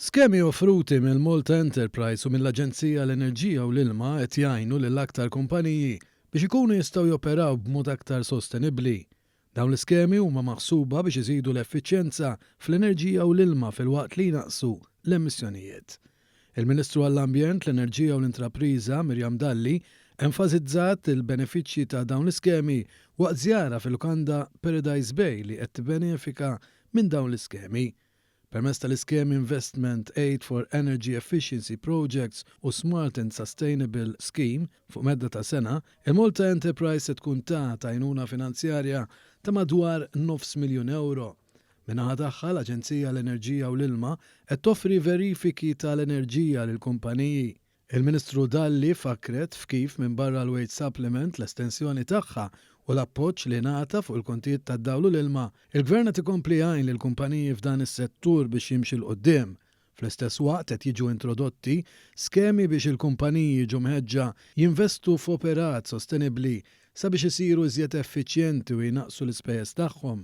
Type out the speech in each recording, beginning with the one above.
Skemi offruti mill-Malta Enterprise u mill-Aġenzija għall-Enerġija u l-Ilma qed jgħinu lil aktar kumpaniji biex ikunu jistgħu joperaw b'mod aktar sostenibbli. Dawn l-iskemi huma maħsuba biex iżidu l-effiċjenza fl-enerġija u l-ilma filwaqt li jnaqqsu l-emissjonijiet. Il-Ministru għall-Ambjent, l-Enerġija u l-Intrapriża, Miriam Dalli, enfasizzat il-benefiċċji ta' dawn l-iskemi waqt żjara fil-lukanda Paradise Bay li qed tibbenefika minn dawn l-iskemi. Permezz tal-iskemi Investment Aid for Energy Efficiency Projects u Smart and Sustainable Scheme fuq medda ta' sena, il-Malta Enterprise se tkun tat għajnuna finanzjarja ta' madwar nofs miljun ewro. Min-naħa tagħha, l-Aġenzija għall-Enerġija u l-Ilma qed toffri verifiki tal-enerġija lill-kumpaniji. Il-Ministru Dalli fakkret f'kif minbarra l-wage supplement, l-estensjoni tagħha u l-appoġġ li ngħata fuq il-kontijiet tad-dawl u l-ilma, il-Gvern qed ikompli jgħin lill-kumpaniji f'dan is-settur biex jimxi 'l quddiem. Fl-istess waqt qed jiġu introdotti skemi biex il-kumpaniji jiġu mħeġġa jinvestu f'operat sostenibbli sabiex isiru iżjed effiċjenti u jnaqqsu l-ispejjeż tagħhom.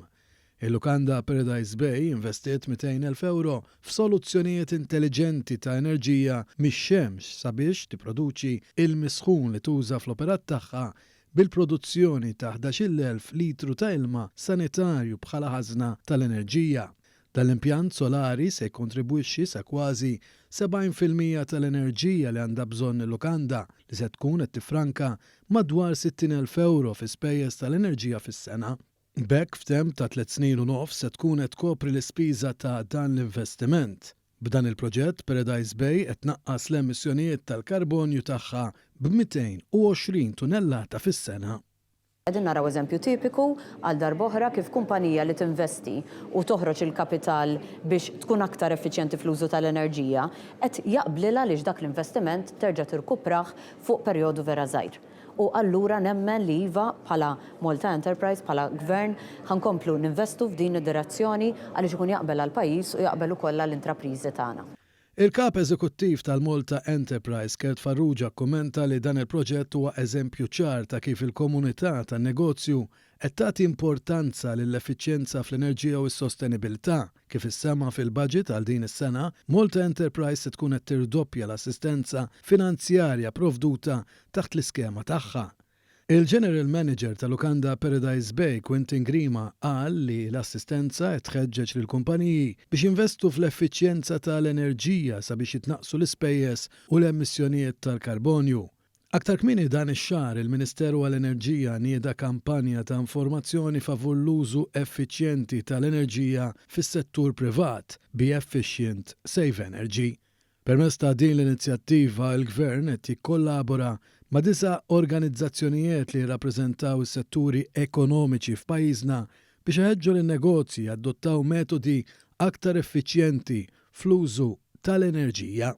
Il-lukanda Paradise Bay investiet 200,000 ewro f'soluzzjonijiet intelliġenti ta' enerġija mix-xemx sabiex tipproduċi ilmi sħun li tuża fl-operat tagħha bil-produzzjoni ta' 11,000 litru ta' ilma sanitarju bħala ħażna tal-enerġija. Dan l-impjant solari se jikkontribwixxi sa kważi 70% tal-enerġija li għandha bżonn il-lukanda, li se tkun qed tiffranka madwar 60,000 ewro fi spejjeż tal-enerġija fis-sena. B'hekk f'temp ta' tliet snin u nofs se tkun qed tkopri l-ispiża ta' dan l-investiment. B'dan il-proġett, Paradise Bay qed tnaqqas l-emissjonijiet tal-karbonju tagħha b'220 tunellata fis-sena. Qegħdin naraw eżempju tipiku għal darb'oħra kif kumpanija li tinvesti u toħroġ il-kapital biex tkun aktar effiċjenti fl-użu tal-enerġija qed jaqblilha għaliex dak l-investiment terġa' tirkuprah fuq perjodu vera żgħir. U allura nemmen li iva, bħala Malta Enterprise, bħala Gvern, ħa nkomplu ninvestu f'din id-direzzjoni għaliex ikun jaqbel għall-pajjiż u jaqbel ukoll għall-intrapriżi tagħna. Il-Kap Eżekuttiv tal-Malta Enterprise, Kurt Farrugia kkummenta li dan il-proġett huwa eżempju ċar ta' kif il-komunità tan-negozju qed tagħti importanza lill-effiċjenza fl-enerġija u s-sostenibilità. Kif issemma fil-budget għal din is-sena, Malta Enterprise se tkun qed tirdoppja l-assistenza finanzjarja provduta taħt l-iskema tagħha. Il-General Manager ta' Lukanda Paradise Bay, Quinton Grima, qal li l-assistenza qed tħeġġeġ lill-kumpaniji biex jinvestu fl-effiċjenza ta' l-enerġija sabiex jitnaqqsu l-ispejjeż u l-emissjonijiet tal-karbonju. Aktar kmieni dan ix-xahar, il-Ministeru għall-Enerġija nieda kampanja ta' informazzjoni favur l-użu effiċjenti tal-enerġija fis-settur privat, Be Efficient, Save Energy. Permezz ta' din l-inizjattiva, il-Gvern qed jikkollabora ma' disa' organizzazzjonijiet li jirrappreżentaw is-setturi ekonomiċi f'pajjiżna biex iħeġġu lin-negozji jadottaw metodi aktar effiċjenti fl-użu tal-enerġija.